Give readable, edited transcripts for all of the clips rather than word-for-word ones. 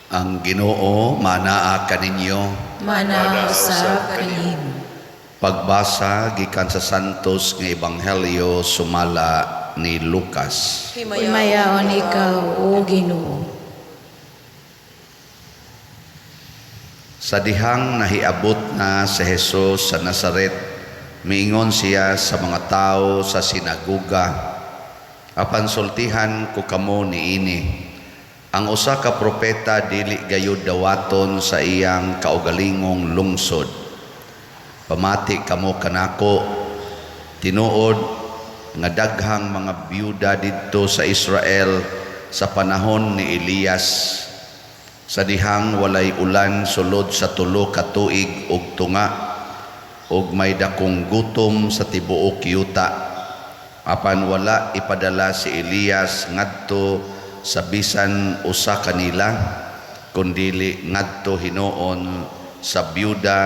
Ang Ginoo manaa kaninyo. Manaa usab kanimo. Pagbasa gikan sa Santos nga Ebanghelyo sumala ni Lucas. Himayaon ikaw, O Ginoo. Sa dihang nahiabot na si Jesus sa Nazaret, miingon siya sa mga tao sa sinaguga, "Apan sultihan ko kamo niini, ang usa ka propeta dili gayud dawaton sa iyang kaugalingong lungsod. Pamati kamo kanako, tinuod nga daghang mga byuda didto sa Israel sa panahon ni Elias, sa dihang walay ulan sulod sa 3 ka tuig ug tunga, ug may dakong gutom sa tibuok yuta. Apan wala ipadala si Elias ngadto sa bisan usa kanila, kundili ngadto hinuon sa byuda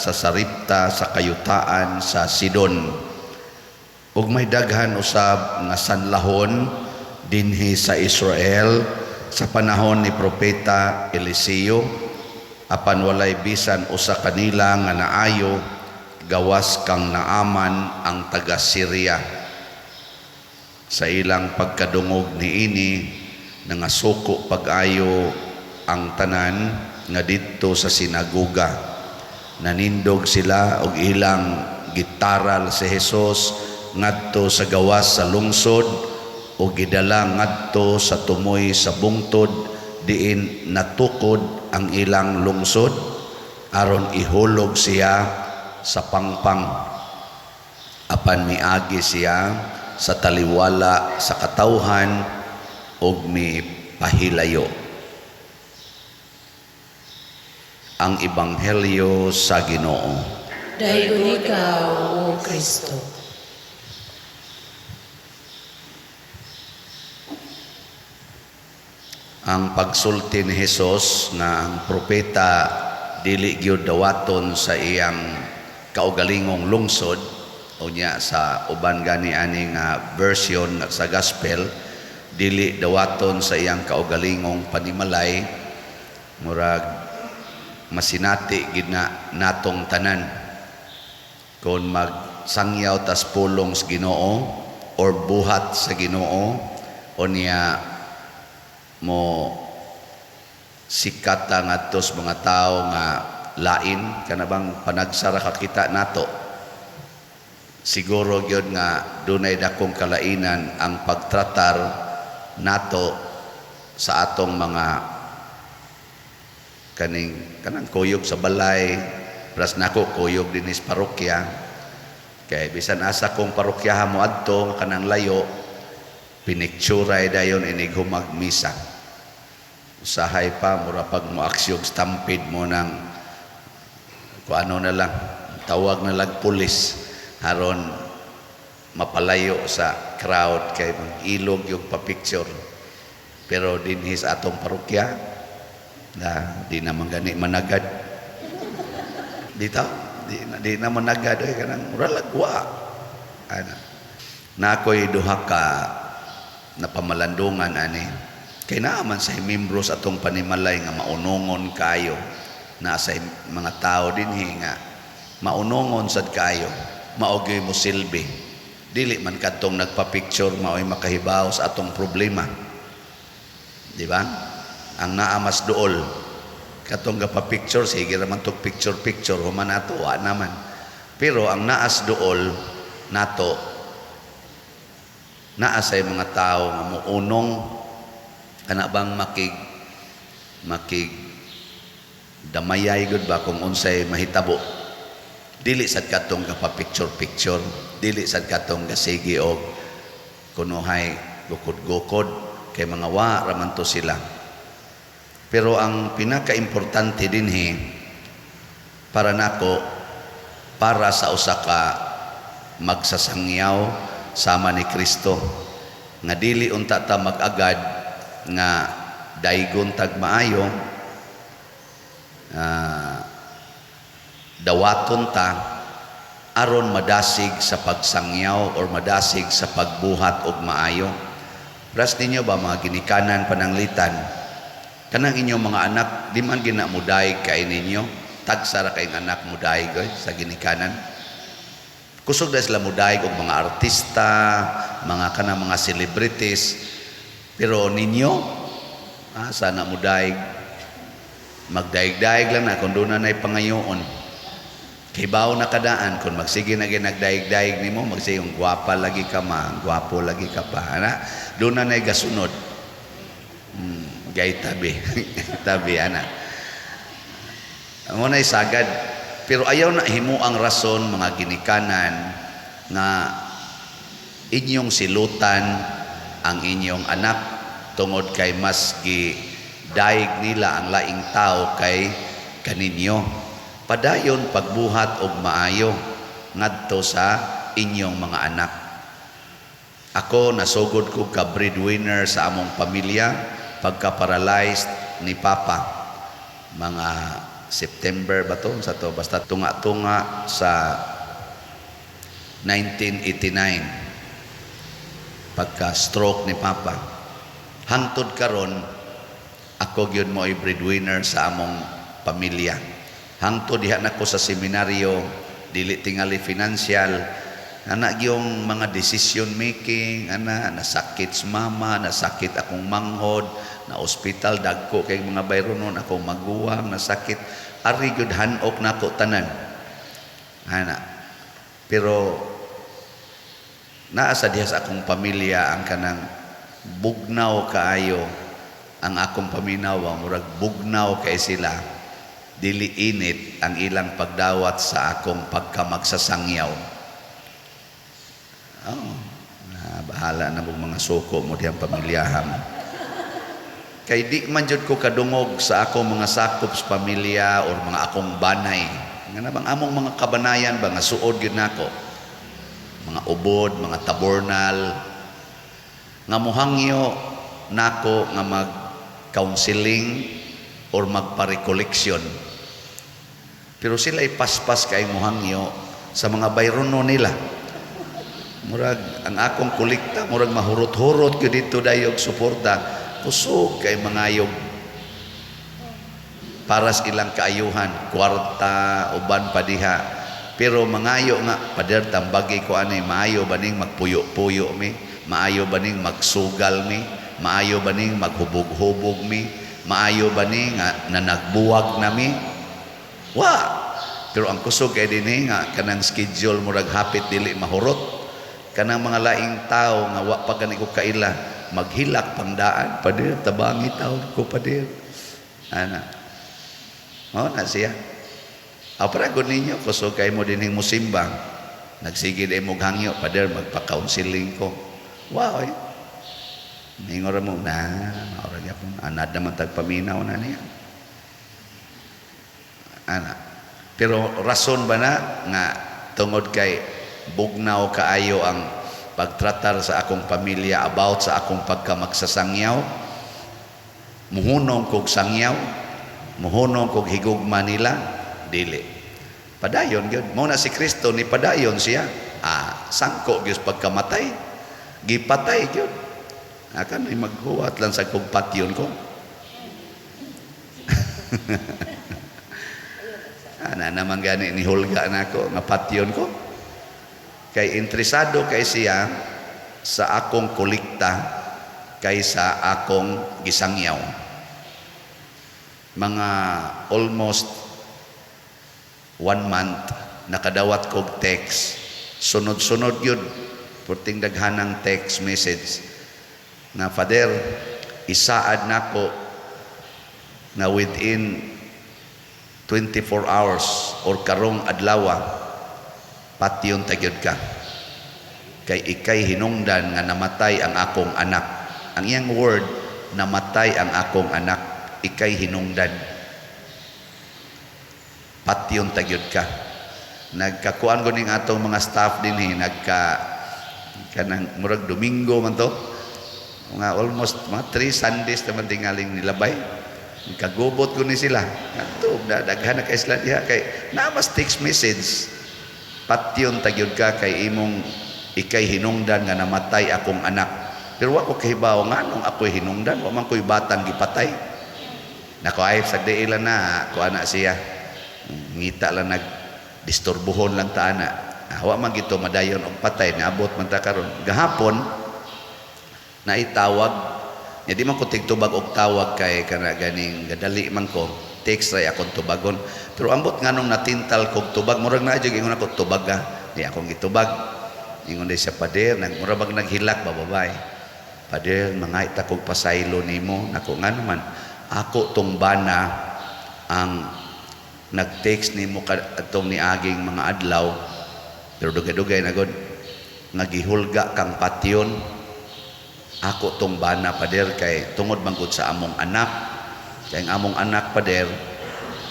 sa Sarepta sa kayutaan sa Sidon. Ug may daghan usab nga sanlahon dinhi sa Israel sa panahon ni propeta Eliseo, apan walay bisan usa kanila nga naayo gawas kang Naaman ang taga Syria." Sa ilang pagkadungog niini, nangasuko pag-ayo ang tanan nga didto sa sinagoga. Nanindog sila og ilang gitaral si Jesus ngadto sa gawas sa lungsod o gidala ngadto sa tumoy sa bungtod diin natukod ang ilang lungsod aron ihulog siya sa pangpang. Apan miagi siya sa taliwala sa katawhan og mipahilayo. Ang Ebanghelyo sa Ginoo. Daygon ikaw, O Kristo. Ang pagsulti ni Jesus nga ang propeta dili gyud dawaton sa iyang kaugalingong lungsod, unya sa uban gani ani nga version sa gospel, dili dawaton sa iyang kaugalingong panimalay, murag masinati gid na natong tanan kon magsangyaw tas pulong sa Ginoo or buhat sa Ginoo, unya mo sikat ta ngadto sa mga tawo nga lain kana bang panagsara kakita nato. Siguro gyud nga dunay dakong kalainan ang pagtratar nato sa atong mga kaning kanang kuyog sa balay. Pras nako kuyog dinhi sa parokya, kay bisan asa kong parokyaha mo adto nga kanang layo, pinikturay dayon inig humag misa. Usahay pa mura pag moaksyog stampede mo ng kung ano na lang, tawag na lang pulis aron mapalayo sa crowd kay mag-ilog yung pa-picture. Pero dinhi sa atong parokya na di naman gani managad dito, di na managad oy, kanang mura lagwa ana. Na ako'y duha ka napamalandungan ani, kay naa man sa membro sa atong panimalay nga maunongon kayo, naa sa mga tao dinhi nga maunongon sad kayo, mao gyud mo silbi. Dili man kadtong nagpa-picture mao'y makahibaw sa atong problema, di ba? Ang naa mas duol katong gapa-picture, sige ra man tog picture picture, human nato wa naman. Pero ang naas duol nato, naa say mga tao nga muunong kana bang makig damayay gud ba kung unsay mahitabo. Dili sad katong gapa-picture picture, dili sad katong gasigi og kunuhay gukod-gukod, kay mga wa ra man to sila. Pero ang pinaka-importante dinhi para nako, para sa usa ka magsasangyaw sama ni Kristo, nga dili unta ta mag-agad nga daygon tag maayo, dawaton ta aron madasig sa pagsangyaw or madasig sa pagbuhat og maayo. Pras ninyo ba mga ginikanan pananglitan, Kanang inyong mga anak, di man gina mudayeg kay ninyo. Tagsa ra kayong anak mudayeg oy, sa ginikanan. Kusog na sila mudayeg og mga artista, mga kanang mga celebrities. Pero ninyo, sana mudayeg. Magdayeg-dayeg lang na kung doon na na'y pangayoon. Kibaw na kadaan kung magsige na ginagdayeg-dayeg nimo, magsige yung gwapa lagi ka ma, gwapo lagi ka pa. Ana, doon na na'y gasunod. Gay tabi. Tabi, ana. Mo na'y sagad. Pero ayaw na himo ang rason, mga ginikanan, nga inyong silutan ang inyong anak tungod kay mas gi daig nila ang laing tao kay kaninyo. Padayon pagbuhat og maayo ngadto sa inyong mga anak. Ako, nasugod ko ka breadwinner sa among pamilya pagka paralyzed ni Papa. Mga September ba to? Sa to basta tunga-tunga sa 1989 pagka stroke ni Papa. Hangtod karon, ako gyud mo ay breadwinner sa among pamilya. Hangtod diha nako sa seminaryo, dili tingali financial, ana gyung mga decision making, ana, nasakit si mama, nasakit akong manghod, na ospital, dagko kay mga bayronon, akong maguwang nasakit, ari gyud hanok nako tanan. Ana. Pero naa sa diha sa akong pamilya ang kanang bugnaw kaayo ang akong paminaw, murag bugnaw kay sila, dili init ang ilang pagdawat sa akong pagkamagsasangyaw. Oh, na bahala na mong mga suko mo diyang pamilyahan. Kay di man jud ko kadungog sa akong mga sakop sa pamilya or mga akong banay. Nga na bang among mga kabanayan ba nga suod gyud nako. Mga Ubod, mga Tabornal, nga muhangyo nako nga mag-counseling or magpa-recollection. Pero sila ipaspas kay muhangyo sa mga bayrono nila. Murag ang akong kolekta murag mahurot-hurot gyud dito dayog suporta. Kusog kay mangayog para sa ilang kaayuhan, kwarta, uban pa diha. Pero mangayo nga, "Pader, tambagi ko ani, maayo ba ning magpuyo-puyo mi? Maayo ba ning magsugal mi? Maayo ba ning maghubog-hubog mi? Maayo ba ning nga nanagbuwag na mi?" Wa. Pero ang kusog kay dinhi nga kanang schedule murag hapit dili mahurot. Kanang mga laing tao nga wa pa gani ko kaila, maghilak pangdaan, "Pader, tabangi taon ko, pader." Ana. Mao na siya. Aw para gud ninyo, kusog kay mo dinhing musimbang. Nagsige day mo hangyo, "Pader, magpa-counseling ko." Wow, eh. Ningon mo na, maura gyapon anad naman tagpaminaw na niya. Ana. Pero rason ba na nga tungod kay bugnaw kaayo ang pagtratar sa akong pamilya about sa akong pagkamagsasangyaw, muhunong kog sangyaw, muhunong kog higugma nila? Dili. Padayon gyud. Mao na si Kristo, ni padayon siya. Ah, sangko gyud pagkamatay. Gipatay gyud. Akan ay maghuwat lang sa kog patyon ko. Ana naman gani ni hulga nako nga patyon ko. Kay interesado kay siya sa akong kolekta kaysa akong gisangyaw. Mga almost one month nakadawat kog text, sunod-sunod yun, purting daghanang text message na, "Father, isaad nako nga within 24 hours or karong adlaw patyon ta gyud ka kay ikay hinungdan nga namatay ang akong anak." Ang iyang word, "Namatay ang akong anak, ikay hinungdan, patyon ta gyud ka." Nagkakuan ko ning atong mga staff dinhi, nagka kanang murag Domingo man to, mga almost mga 3 Sundays naman tingaling nilabay. Kagubot ko ni sila ngadto na daghan na kay sila diha kay namas text message, "Patyon ta gyud ka kay imong ikay hinungdan nga namatay akong anak." Pero wa ko kahibaw nganong ako'y hinungdan, wa man ko'y batang gipatay. Nako, ay sagdi ila na ko ana siya. Ngita lang, nag disturbuhon lang ta ana. Ah, wa man gito madayon og patay, niabot man ta karon. Gahapon naitawag nya, di man ko tigtubag og tawag kay kana ganing gadali man ko, text ray akong tubagon. Pero ambot nganong natintal kog tubag, murag naa jud ingon ako, "Tubag ka." Di akong gitubag. Ingon di siya, "Pader," nag mura bag naghilak ba babay. "Pader, mangayta kog pasaylo nimo." Nako, nga naman? "Ako tong bana ang nag-text nimo atong niaging mga adlaw," pero dugay-dugay na gud, "nga gihulga kang patyon. Ako tong bana, pader, kay tungod man gud sa among anak. Kay ang among anak, pader,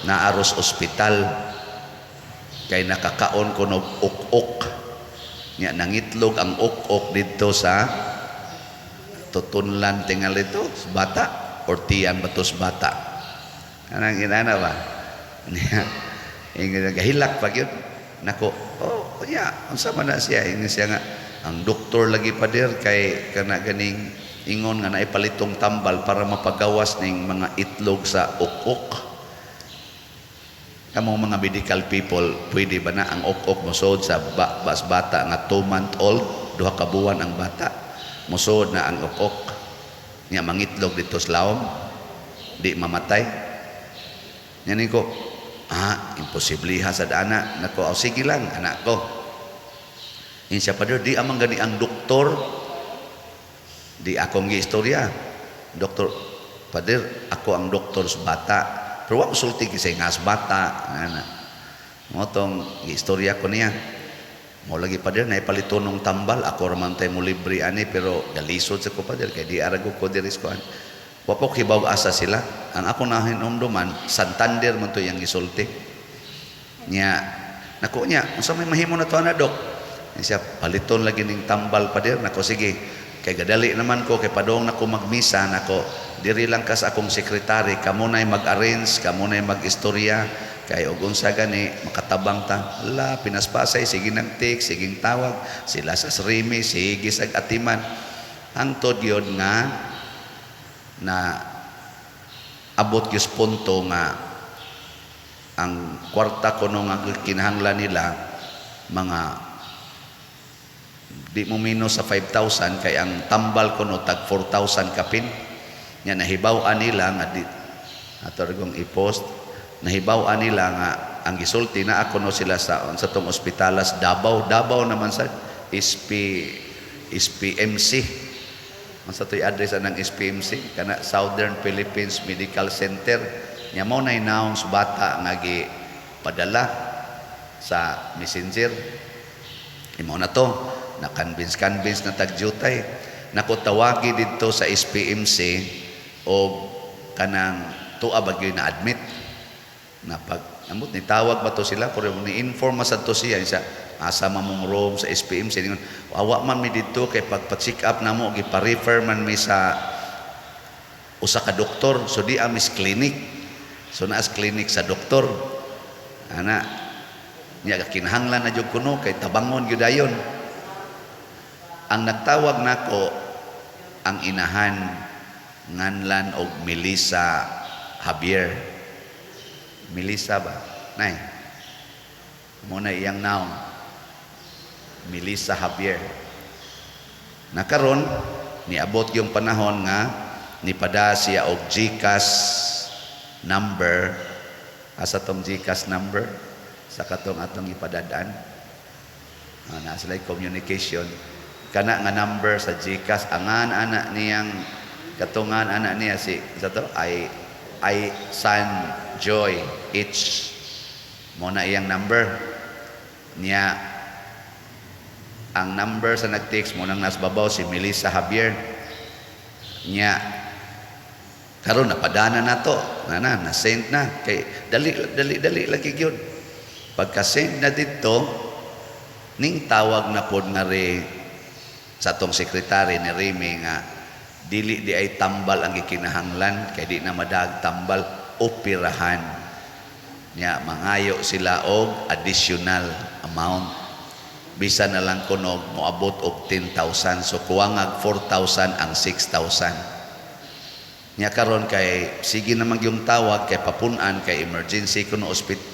naaros ospital kay nakakaon ko og ok-ok nya nangitlog ang ok-ok didto sa tutunlan tingali to sa bata or tiyan ba to sa bata." Anang inana ba niya, ingon, gahilak pa gyud nako. "Oh yeah, unsa man na siya?" Ingon siya nga ang doktor lagi, pader, kay kana ganing ingon nga naay palitong tambal para mapagawas ning mga itlog sa ok-ok. Kamong mga medical people, pwede ba na ang ok-ok mosuod sa bas bata nga 2 month old, 2 ka buwan ang bata, mosuod na ang ok-ok nya mangitlog dito sa lawom, di mamatay? Yan ko, "Ah, imposible ha sa dana." Nako, "Oh, sige lang," anak ko. Yun siya, "Pader, di amang gani ang doktor." Di akong giistorya. "Doktor, pader, ako ang doktor sa bata." Pero wa sulti kasi nga sa bata. Ana. Mo tong giistorya ko niya. "Mo lagi, pader, na ipalitonong tambal, ako raman tay mo libre ani, pero galisod sa ko, pader, kay di arago ko diri sa kuan." Wa po kibaw asa sila. Ang ako nahinumduman, Santander man to yang gisulti. Nya, nako nya, "Unsa may mahimo na to ana, dok?" Niya siya, "Paliton lagi ning tambal, pader." Nako, "Sige." Kay gadali naman ko, kay padong nako magmisa, nako, diri lang ka sa akong sekretary, kamo na'y mag-arrange, kamo na'y mag-istorya, kay og unsa gani, makatabang ta. La, pinaspasay, sige nang text, sige tawag, sila sa Srimi, sige sa atiman. Hangtod yun nga, na abot gyud punto nga ang kwarta kuno nga kinahanglan nila mga di mo minus sa 5,000, kay ang tambal kuno tag 4,000 kapin. Nya nahibaw-an nila nga di ato kong i-post, nahibaw-an nila nga ang gisulti na ako no sila sa tong ospitalas Davao, Davao naman sa SP SPMC. Ang sa to'y address ng SPMC kana, Southern Philippines Medical Center. Nya mo na announce bata nga gi padala sa messenger. Imo na to na convince convince na tagjutay. Nako, tawagi didto sa SPMC o kanang tuwa ba gyud na admit na pag amot ni tawag ba to sila, pero ni inform man sad to siya siya asa man mong room sa SPMC. Ningon, "Awa man mi didto kay pag pa-check up namo, gipa-refer man mi sa usa ka doktor, so di amis clinic, so naas clinic sa doktor ana." Nya kinahanglan na jud kuno kay tabangon gyud dayon. Ang nagtawag nako ang inahan, nganlan og Melissa Javier. Melissa ba nay mo na iyang naong Melissa Javier. Nakaron niabot yung panahon nga nipada siya og GCash number. Asa tong GCash number sa katong atong ipadadaan? Ah, na sila communication kana nga number sa GCash, angan anak niyang katungan anak niya si sa to ay San Joy H mo na iyang number niya. Ang number sa nag-text mo nang nas babaw, si Melissa Javier. Niya karon napadana na to na na na send na kay dali dali dali lagi gyud. Pagka send na didto, ning tawag na pod nga ri sa atong sekretary ni Remy nga dili di ay tambal ang gikinahanglan kay di na madag tambal, operahan. Nya mangayo sila og additional amount, bisan na lang kunog moabot og 10,000, so kuwangag 4,000 ang 6,000. Nya karon kay sige naman yung tawag kay papunan kay emergency kuno ospital.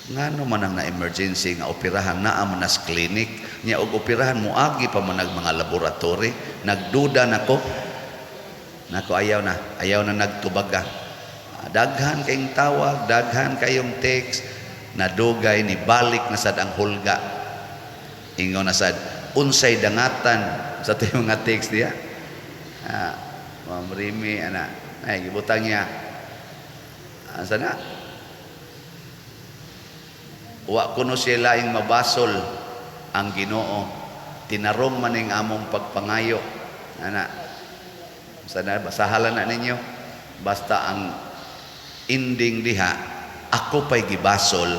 Ngano man ang na emergency nga operahan, naa man nas clinic nya, og operahan moagi pa man nag mga laboratory. Nagduda nako nako, ayaw na, ayaw na nagtubaga. Daghan kayong tawag, daghan kayong text, nadugay ni balik na sad ang hulga. Ingon na sad, unsay dangatan sa tuyo mga text diya. Ma'am Rimi, ana, ay gibutang niya. Asa na? Wa kuno siya laing mabasol ang Ginoo. Tinarong man ning among pagpangayo. Ana. Sana basahala na ninyo. Basta ang ending diha, ako pa'y gibasol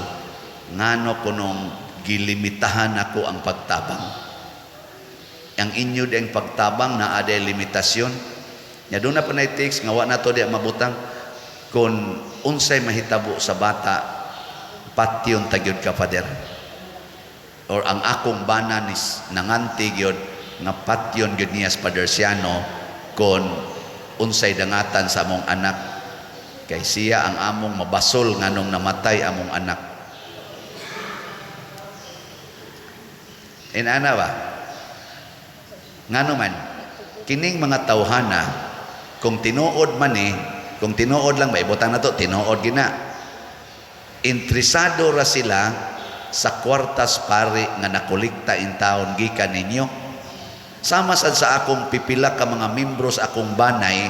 ngano kunong gilimitahan ako ang pagtabang. Ang inyo diyang pagtabang na aday limitasyon. Nya doon na pa text nga wa na to diya mabutang, kung unsay mahitabo sa bata, patyon ta gyud ka, Father, or ang akong bana nis nanganti gyud nga patyon gyud niya sa Father Siano kon unsay dangatan sa among anak, kay siya ang among mabasol nganong namatay among anak. Inana ba, ngano man kining mga tawhana, kung tinuod man ni, kung tinuod lang ba, ibutang na to, tinuod gina, interesado ra sila sa kwartas pare nga nakolekta in taon gikan ninyo. Sama sad sa akong pipila ka mga membro sa akong banay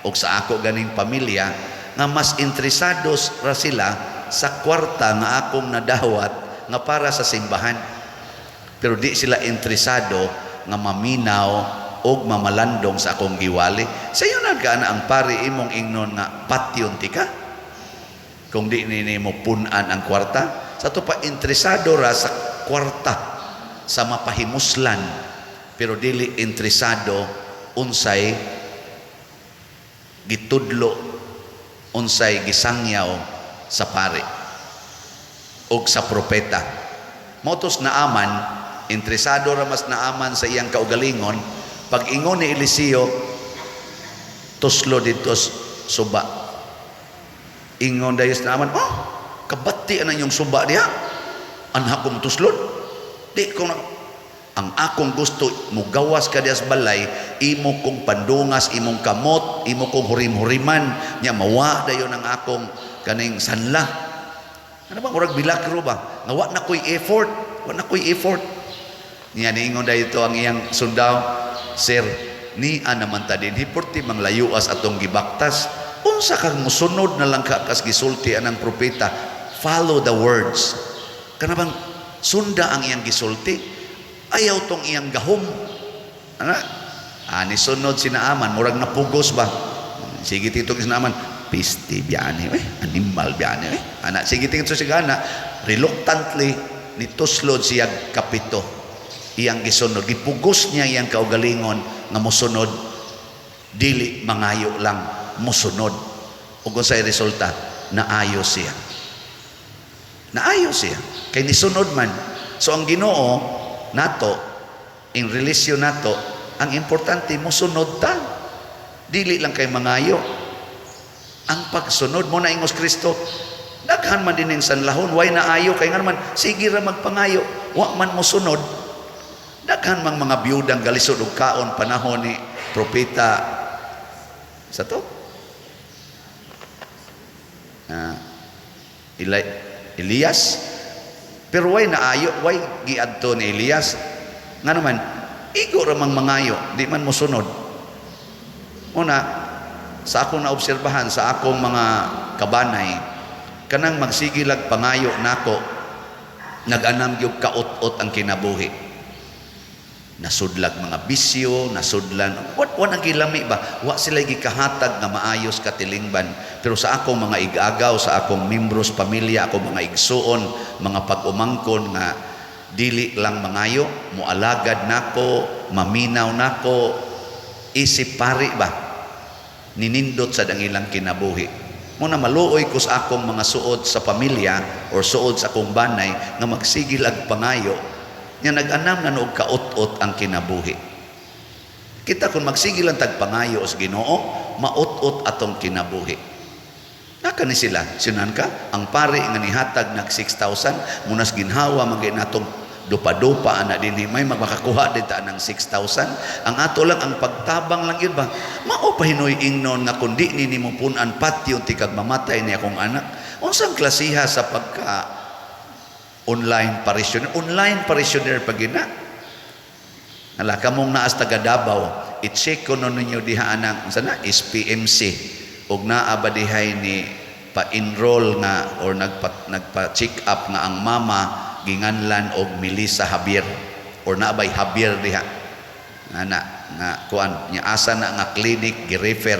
o sa ako ganing pamilya nga mas interesado ra sila sa kwarta nga akong nadawat nga para sa simbahan, pero di sila interesado nga maminaw og mamalandong sa akong giwali. Sayo na na ang pari imong ingnon nga patyon tika kung di ni mo punan ang kwarta. Sa to pa, interesado ra sa kwarta, sa mapahimuslan, pero dili interesado unsay gitudlo, unsay gisangyaw sa pari og sa propeta. Motos Naaman, interesado ra mas Naaman sa iyang kaugalingon. Pag ingon ni Eliseo, "Tuslo dito suba," ingon dayon si Naaman, "Oh, kabati ana inyong suba diha, anha kong tuslod, di ko na. Ang akong gusto, mugawas ka diya sa balay, imo kong pandungas imong kamot, imo kong hurim-huriman, nya mawa dayon ang akong kaning sanla." Ano ba, murag milagro ba nga wa na ko'y effort, wa na ko'y effort niya. Niingon dahil ito ang iyang sundao, "Sir, ni naman ta din hipurti manglayuas atong gibaktas. Unsa kang musunod na lang ka kas gisulti anang propeta? Follow the words." Kana bang sunda ang iyang gisulti, ayaw tong iyang gahom ana. Ani sunod si Naaman, murag napugos ba. Sige tito si Naaman, "Piste biyani eh, animal biyani eh," ana. Sige tito si gana, reluctantly nituslod siya kapito. Iyang gisunod, gipugos niya iyang kaugalingon nga mosunod, dili mangayo lang, mosunod. Ug unsay resulta? Naayo siya, naayo siya kay nisunod man. So ang Ginoo nato, in relasyon nato, ang importante mosunod ta, dili lang kay mangayo. Ang pagsunod mo na ingos Kristo, daghan man din sanlahon, way naayo kay nga man sige ra magpangayo, wa man mosunod. Daghan mang mga biyudang galisod og kaon panahon ni propeta sa to Elias, pero way naayo, way giadto ni Elias. Nga naman igo ra mang mangayo, di man mosunod. Una sa akong naobserbahan sa akong mga kabanay, kanang magsigilag pangayo nako, nag-anam gyud kaut-ot ang kinabuhi, nasudlag mga bisyo, nasudlan wa nang gilami ba, wa sila gikahatag nga maayos katilingban. Pero sa akong mga igagaw, sa akong membros pamilya, akong mga igsuon, mga pag-umangkon nga dili lang mangayo, moalagad nako, maminaw nako, isip pari ba, ninindot sa ilang kinabuhi. Muna maluoy ko sa akong mga suod sa pamilya or suod sa akong banay nga magsigil ag pangayo nga nag-anam na noog kaut-ot ang kinabuhi. Kita kung magsigil ang tagpangayo sa Ginoo, Maut-ot atong kinabuhi. Naka ni sila, sinan ka, ang pari nga nihatag nag 6,000, munas ginhawa man natong dupa-dupa ana dinhi, may makakuha din ta ng 6,000. Ang ato lang ang pagtabang lang yun ba. Mao pa hinoy ingnon nga kun di ni nimo punan, patyon tikag mamatay ni akong anak. Unsang klasiha sa pagka online parishioner? Online parishioner pag gina. Hala, kamong naas taga Davao, i-check ko nun ninyo diha anang unsa na SPMC ug naa ba dihay ni pa-enroll nga or nagpa check up nga ang mama ginganlan og Melissa Javier or naa bay Javier diha ana nga kuan nya, asa na nga clinic gi-refer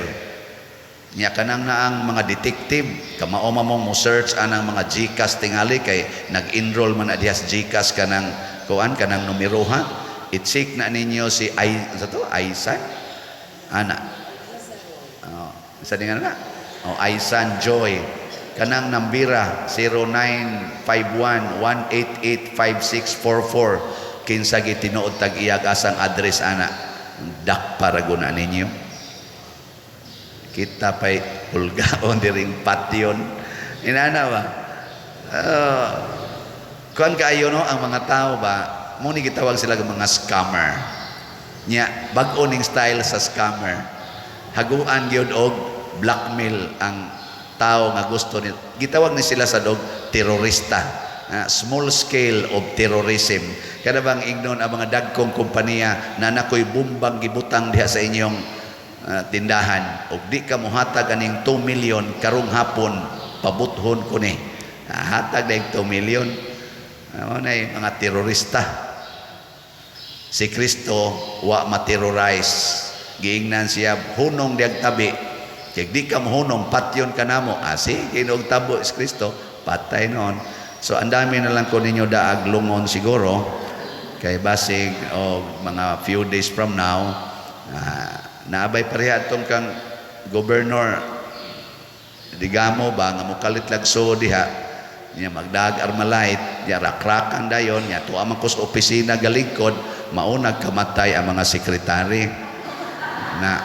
niya. Kanang naang mga detective, kamao man mong mo search anang mga GCash, tingali kay nag-enroll man na diha sa GCash kanang kuan, kanang numero ha. I-check na ninyo si ay sa to Aisan ana, oh, sa nga na, oh, Aisan Joy, kanang nambira 0951 188 5644. Kinsa gitinuod tag iyag asang address ana, dak para guna ninyo kita pa'y hulgaon diring patyon inana ba. Kuan kaayo no ang mga tao ba, mo ni gitawag sila og mga scammer. Nya bag-o ning style sa scammer, haguan gyud og blackmail ang tao nga gusto ni. Gitawag ni sila sa dog terorista. Ah, small scale of terrorism. Kada bang ingnon ang mga dagkong kompanya na nakoy bumbang gibutang diha sa inyong tindahan ug di ka mohatag aning 2 million karong hapon, pabuthon ko ni. Ah, hatag na 2 million. Ano na yung mga terorista. Si Kristo wa ma-terrorize. Giingnan siya, "Hunong diyag tabi. Kay di ka mohunong, patyon ka namo." Ah, sige, og tabo si Kristo, patay noon. So ang dami na lang ko ninyo daag lungon siguro kay basig o mga few days from now, naabay pareha atong kang Governor Digamo ba nga mokalit lagso diha niya, magdag Armalite niya, rakrakan dayon niya, tuwa man ko sa opisina galigkod, maunag kamatay ang mga sekretary na.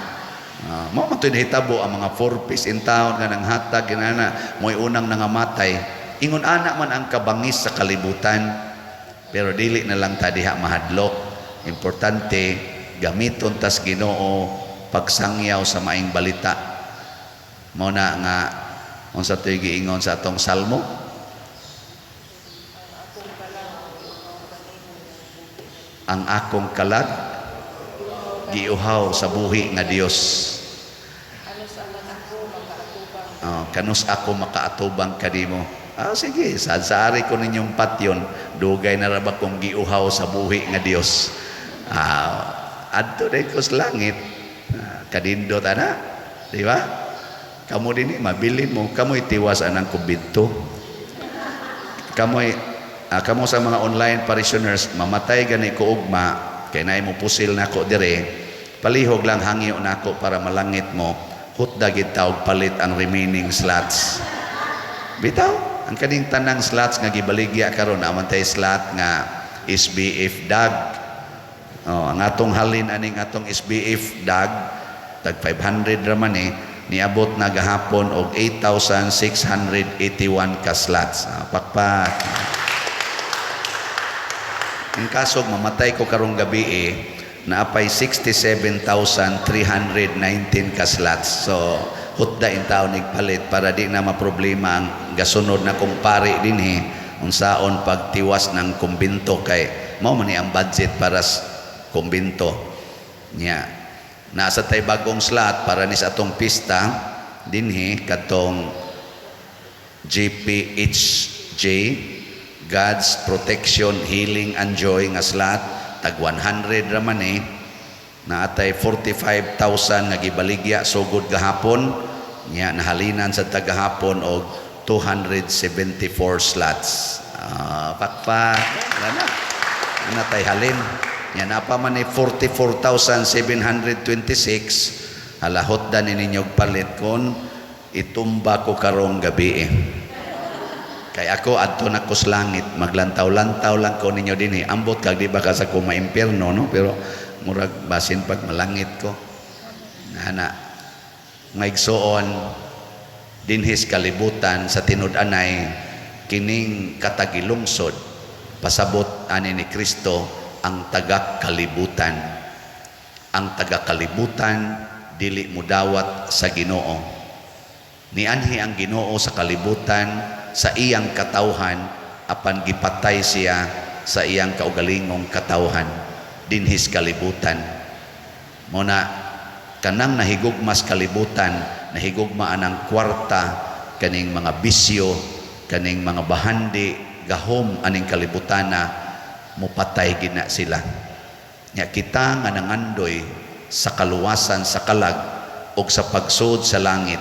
Mao man to'y nahitabo ang mga four piece in town nga nang hatag ginana mo'y unang nangamatay. Ingon ana man ang kabangis sa kalibutan, pero dili na lang ta diha mahadlok. Importante gamiton tas Ginoo pagsangyaw sa maing balita. Mao na nga unsa to'y giingon sa atong salmo? Ang akong kalag giuhaw sa buhi nga Dios. Oh, kanus ako makaatubang kanimo. Ah, sige, sad sa ari ko ninyong patyon, dugay na ra ba kong giuhaw sa buhi nga Dios. Ah, adto day ko sa langit. Ah, kanindot ana, di ba? Kamo dinhi mabilin mo, kamoy tiwas anang kumbinto. Kamoy kamo sa mga online parishioners, mamatay gani ko ugma, kay naay mo pusil nako dire, palihog lang hangyo nako para malangit mo, hutda gid tawg palit ang remaining slots. Bitaw, ang kaning tanang slots nga gibaligya karon, naman tay slot nga SBF DAG. Oh, ang atong halin aning atong SBF DAG tag 500 ra man eh, niabot na gahapon og 8,681 ka slots. Ah, pakpak. Ang kasog mamatay ko karong gabi eh, naapay 67,319 ka slots. So, hutda in taon palit para di na maproblema ang gasunod na kumpare dinhi unsaon pagtiwas ng kumbinto, kay mao man ni ang budget para sa kumbinto niya. Nasa tay bagong slot para ni sa atong pista dinhi, katong GPHJ, God's Protection, Healing and Joy nga slot, tag 100 ra man eh. Naatay 45,000 nga gibaligya sugod gahapon nya, nahalinan sa tagahapon og 274 slots. Ah, pakpak. Wala na natay halin nya, napa man ni 44,726. Halahot da ni ninyo palit kon itumba ko karong gabi eh. Kay ako adto na ko sa langit, maglantaw-lantaw lang ko ninyo dinhi. Ambot kag di ba ka sa ko maimpierno no, pero murag basin pag malangit ko. Ana. Mga igsoon, dinhis kalibutan sa tinud-anay kining katagilungsod, pasabot ani ni Kristo ang taga-kalibutan. Ang taga-kalibutan dili mudawat sa Ginoo. Nianhi ang Ginoo sa kalibutan sa iyang katawhan, apan gipatay siya sa iyang kaugalingong katawhan dinhis kalibutan. Mao na kanang nahigugmas kalibutan, nahigugma anang kwarta, kaning mga bisyo, kaning mga bahandi, gahom aning kalibutana, mupatay gina sila. Nya kita nga nangandoy sa kaluwasan sa kalag ug sa pagsud sa langit,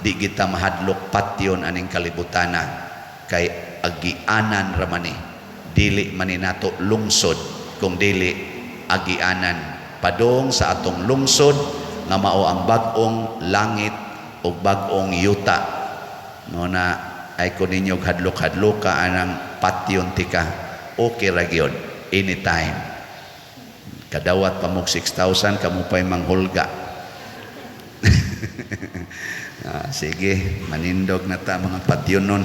di kita mahadlok patyon aning kalibutana kay agianan ra man ni, dili man ni nato lungsod kung dili agianan padung sa atong lungsod nga mao ang bag-ong langit ug bag-ong yuta. Mao na ay ko ninyo hadlok-hadloka anang patyon tika, okay ra gyud anytime. Kadawat pa mo 6,000, kamo pa'y manghulga. Ah, sige, manindog na ta, mga patyon nun.